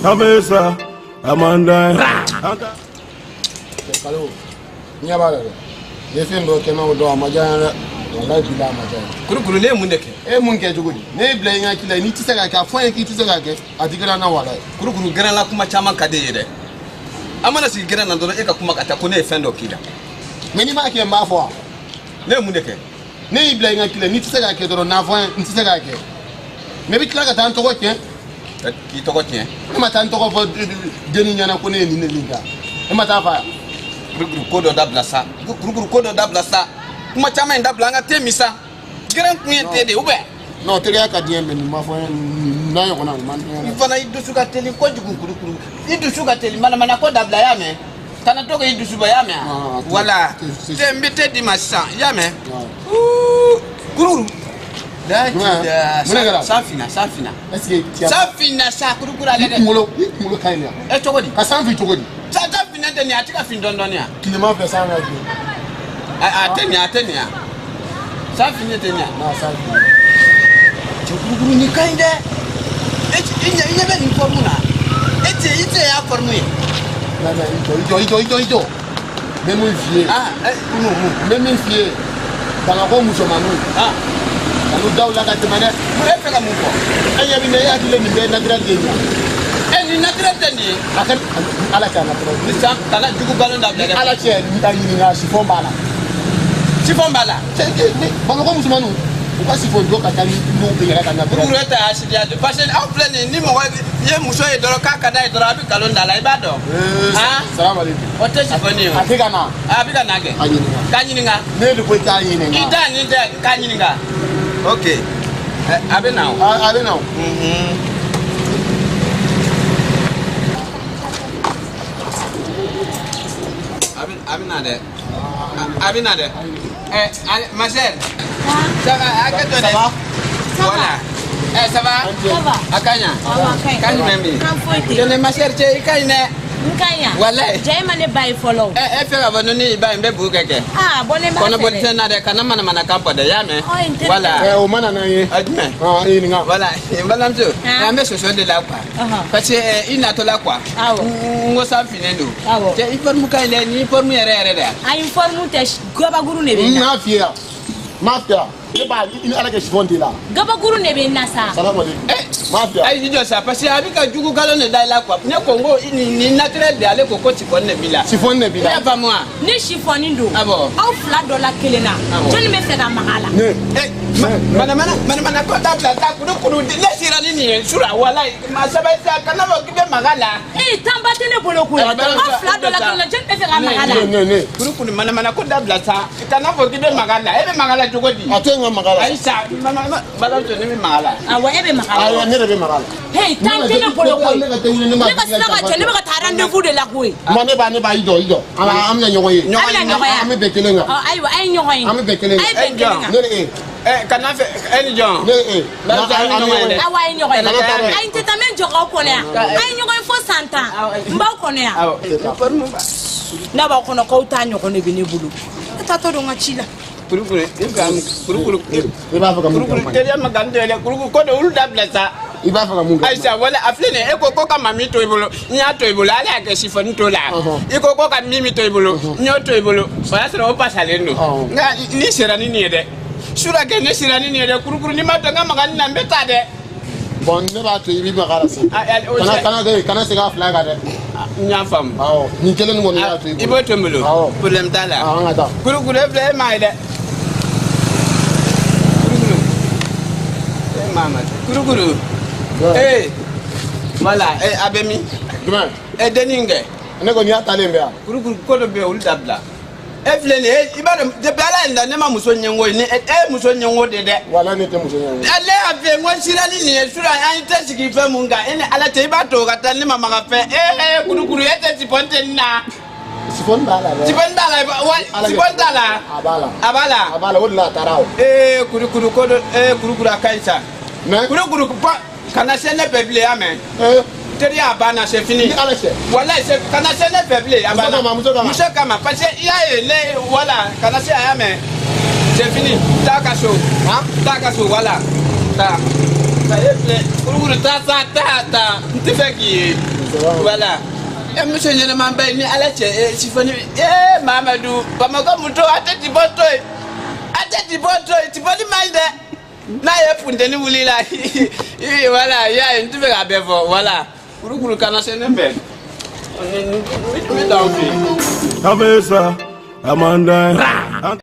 Kabesa a man d'an ye. Kalo ɲɛ b'a la dɛ, i ye fɛn dɔ kɛ n na o don, a ma diya n ye dɛ, walayi bilahi a ma diya n ye. Kurukuru, ne ye mun de kɛ? E ye mun kɛ cogo di? Ne y'i bila i ka ci la, n'i tɛ se k'a kɛ, a fɔ n ye k'i tɛ se k'a kɛ, a digira n na walayi. Kurukuru, gɛrɛnla kuma caman ka di e ye dɛ. An mana sigi gɛrɛn na dɔrɔn, e ka kuma ka taa ko ne ye fɛn dɔ k'i la. Mais n'i m'a kɛ, n b'a fɔ wa? Ne ye mun de kɛ? Ne y'i bila i ka ci la, n'i tɛ se k'a kɛ dɔrɔn, n'a fɔ n ye n tɛ se k'a kɛ, mais i bɛ tila ka taa n tɔgɔ tiɲɛ. K'i tɔgɔ tiɲɛ? Ne ma taa n tɔgɔ fɔ denni ɲɛna ko ne ye nin de nin kɛ, e ma taa fɔ yan. Kurukuru, ko dɔ dabila sa. Kurukuru, ko dɔ dabila sa, kuma caman in dabila, an ka te min sa. Gɛrɛn kun ye te de ye ou bien? Non, teriya ka di n ye, mais nin ma fɔ n ye, nin n'a ɲɔgɔnna nin man di n ye I dɛ. Fana i dusu ka teli kojugu. Kurukuru, i dusu ka teli, manamana ko dabila, y'a mɛn? Kana to k'i dusu bɔ, y'a mɛn? Ah, Wala te, n bɛ te d'i ma sisan, i y'a mɛn? Ah. Uuuu, kurukuru. Jumɛn? Mun de kɛra? San finna, san finna. Est ce que tiɲɛ San finna sa, kurukuru, ale i dɛ. kunkolo, i kunkolo ka ɲi dɛ. E, cogo di? Ka san fin cogo di? San san finna tɛ nin ye, a tɛ ka fin dɔɔni dɔɔni yan. Tilema fɛ san ka fin. A tɛ nin ye, a tɛ nin ye. San finnen tɛ nin ye. Non, san fin. Cɛ, kurukuru, nin ka ɲi dɛ. E i ɲɛ bɛ nin forme na. E tɛ i tɛ y'a forme ye. Non non, i jɔ, i jɔ, i jɔ, i jɔ, i jɔ, n bɛ min f'i ye. Ah, ɛ, mun mun? N bɛ min f'i ye, Bamakɔ musomaninw, kan'u da u la ka tɛmɛ dɛ. Mun e fɛ ka mun fɔ? E ɲɛ bɛ nin na, e hakili nin bɛɛ ye naturel de ye nin E, nin naturel tɛ nin ye. A kɛ ala cɛ, a naturel. Ni san kana jugu galon dabila Ni dɛ. ala cɛ, n ta ɲininka, chiffon b'a la. Chiffon b'a la. Cɛ, ni Bamakɔ musomaninw, u ka chiffon jɔ ka ca ni n'u yɛrɛ ka naturel. Kurukuru, e ta y'a sidiya de, parce que aw filɛ nin ye, ni mɔgɔ ye muso ye dɔrɔn k'a ka d'a ye dɔrɔn, a bɛ nkalon da la, i b'a dɔn. Ee, salam aleykum. O tɛ chiffon ye o. A tɛ ka na. A bɛ ka na kɛ. A ɲininka. K'a ɲininka. Ne de ko i t'a ɲininka. I t'a ɲin tɛ k'a ɲininka. Ok. Ɛ, a bɛ na o. A bɛ na o. A bɛ na dɛ. A bɛ na dɛ. Ɛ, ale, ma sœur. Ça va, a kɛ to dɛ. Ça va? Voilà. Ɛ, ça va? Ça va. A ka ɲi. Awɔ, a ka ɲi. Kan jumɛn bɛ yen? Kan foyi tɛ. Jɔnni, ma sœur, cɛ, i ka ɲi dɛ. N ka ɲi yan. Walayi. Ja, e ma ne ba ye fɔlɔ o. Ɛ, e fɛ k'a fɔ ni ne y'i ba ye, n bɛ bu kɛ kɛ. Aa, bɔn ne b'a fɛ Kɔnɔboli dɛ. tɛ n na dɛ, kana manamanakan fɔ dɛ, i y'a mɛn? Ɔ, n tɛ. Voilà. Ɛ, o ma na n'an ye. A jumɛn? Ah, i ɲininka. Voilà, n balimamuso, Han? an bɛ soso de la quoi. Parce que i natɔ la quoi. Awɔ. N ko san finnen don. Awɔ. Cɛ, i forme ka ɲi dɛ, nin forme yɛrɛ yɛrɛ de. A forme tɛ, gabakuru de bɛ N n na. m'a f'i ye yan, n m'a f'i ye yan, ne b'a i ni ala kɛ, chiffon t'i la. Gabakuru de bɛ n na sa. Salam aleykum. N m'a f'i ye. Ayi, i jɔ sa, parce que a bɛ ka jugu galon de da i la quoi. Ne ko n ko nin naturel de, ale ko ko chiffon de b'i la. Chiffon de b'i I la. y'a faamu wa? Ni sifɔni don. Awɔ. Aw fila dɔ la kelen na. Awɔ. Jɔnni bɛ fɛ ka maga a la? Ne. Eh, manamana manamana ko dabila sa, kuru kuru, ne sera ni nin ye sura, walayi, maa sabali sa, kana fɔ k'i bɛ maga la. Ee, tanba tɛ ne bolo koyi. Eh, Aw fila dɔ la kelen na, jɔnni bɛ fɛ ka maga a la? Ne, ne, ne. Kuru kuru, manamana ko dabila sa, kana fɔ k'i bɛ maga la, e bɛ maga la cogo di? A tɛ n ka maga la. Ayi sa, balimamuso, ne bɛ maga la. Awɔ, e bɛ maga a la. Ayi, ne de bɛ maga la. Hey, tan tɛ ne bolo koyi. Ne ka tɛ wuli, ne ma Ne ka sira ka jɛ, ne bɛ ka taa rendez-vous de la koyi. Ma, ne b'a, i jɔ, i jɔ. An bɛna ɲɔgɔn ye. An bɛna ɲɔgɔn ye. An bɛ bɛn kelen kan. Ɔ, ayiwa, a ye ɲɔgɔn ye. An bɛ bɛn kelen A ye kan. bɛn kelen kan. Ne ni e. Ɛ, kana fɛ, e ni jɔn? Ne ni e. Balimamuso, an bɛ ɲɔgɔn ye dɛ. Awa, a ye ɲɔgɔn ye. Kana taa dɛ. Ayi, n tɛ taa, n bɛ n jɔ k'aw kɔnɔ yan. A ye ɲɔgɔn ye fo san 10. N b'aw kɔnɔ yan. Awɔ. Forme ba. N'a b'aw kɔnɔ k'aw t'a ɲɔgɔn de bɛ ne bolo. Ne taatɔ don n ka ci la. Kuru kuru, i fɛ kuru kuru. I b'a fɛ ka mun Kuru kuru, kɛ? teriya ma kan tɛ dɛ, kuru kuru, ko dɔ olu dabila sa. I b'a fɛ ka mun kɛ? Ayisa, wala a filɛ nin ye, e ko ko ka mami to i bolo, n y'a to i bolo, ala y'a kɛ sifɔni to la. I ko ko ka mimi to i bolo, n y'o to i bolo, o y'a sɔrɔ o pasalen don. Nka ni sera ni nin ye dɛ, sura kɛ, ne sera ni nin ye dɛ, kurukuru, n'i ma to n ka maga nin na, n bɛ taa dɛ. Bon, ne b'a to i bɛ maga la sisan. Ah, ah, o Kana cɛ- kana kana segin a fila kan dɛ. N y'a faamu. Awɔ, nin kelen nin kɔni y'a to i I bolo. b'o to n bolo. Awɔ. Problème t'a la. Awɔ, an ka taa. Kurukuru, e filɛ, e m'a ye dɛ. Kurukuru, e m'a ma, kurukuru. Ee, voilà, e a bɛ min? Jumɛn? E dennin kɛ. Ne kɔni y'a talen bɛ yan. Kurukuru, ko dɔ bɛ yen, olu dabila. E filɛ nin ye, i b'a dɔn, depuis ala ye nin da, ne ma muso ɲɛngo ye ni e ye muso ɲɛngo de dɛ. Wala, ne tɛ muso ɲɛngo. Ale y'a fɛ n ko n sera ni nin ye sura, an tɛ sigi fɛn mun kan, e ni ala cɛ, i b'a to o ka taa, ne ma maga fɛn. Ee, kurukuru, e tɛ sipɔn tɛ nin na. Sifɔni b'a la dɛ. Sipɔn t'a la wa? Ala kɛ- Sipɔn t'a la. A b'a la. A b'a la. A b'a la, o de la a taara o. Ee, kurukuru, ko dɔ, ee, kurukuru, a ka ɲi sa. Mais Kurukuru, ba kana se ne fɛ bilen, y'a mɛn? Ee. Teriya banna, c'est fini. Ni ala cɛ. Walayi, c'est kana se ne fɛ bilen, a Muso banna. kama, muso kama. Muso kama, parce que i y'a ye ne, voilà, kana se a y'a mɛn, c'est fini, taa ka so. Han? Taa ka so, voilà, taa. E filɛ, kurukuru, taa sa, taa taa, n tɛ fɛ k'i ye. Voilà, e muso ɲɛnɛmanba ye ni Ala cɛ. E sifoni, e Mamadu, Bamakɔ muso, a tɛ tibɔ to yen, a tɛ tibɔ to yen, tibɔli man ɲi dɛ. N'a ye funteni wuli la, voilà, i y'a ye, n tɛ fɛ k'a bɛɛ fɔ. Voilà, kurukuru, kana se ne fɛ, n bɛ taa aw fɛ yen. A bɛ sa, a man d'an ye.